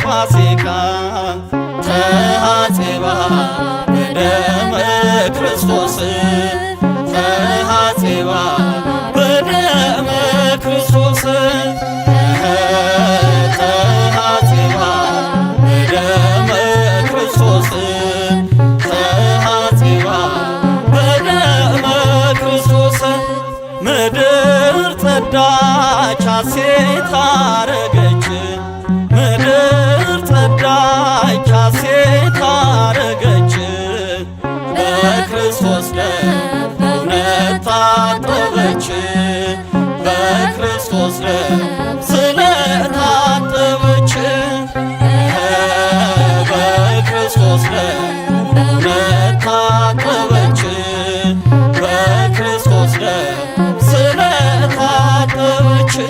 ፋሲካ ተሐጽባ በደመ ክርስቶስ ተሐጽባ በደመ ክርስቶስ ተሐጽባ በደመ ክርስቶስ ተሐጽባ በደመ ክርስቶስ። ምድር ጸዳች ሐሴት አረገች፣ ምድር ጸዳች ሐሴት አረገች፣ በክርስቶስ ደም በእውነት ታጠበች፣ በክርስቶስ ደም።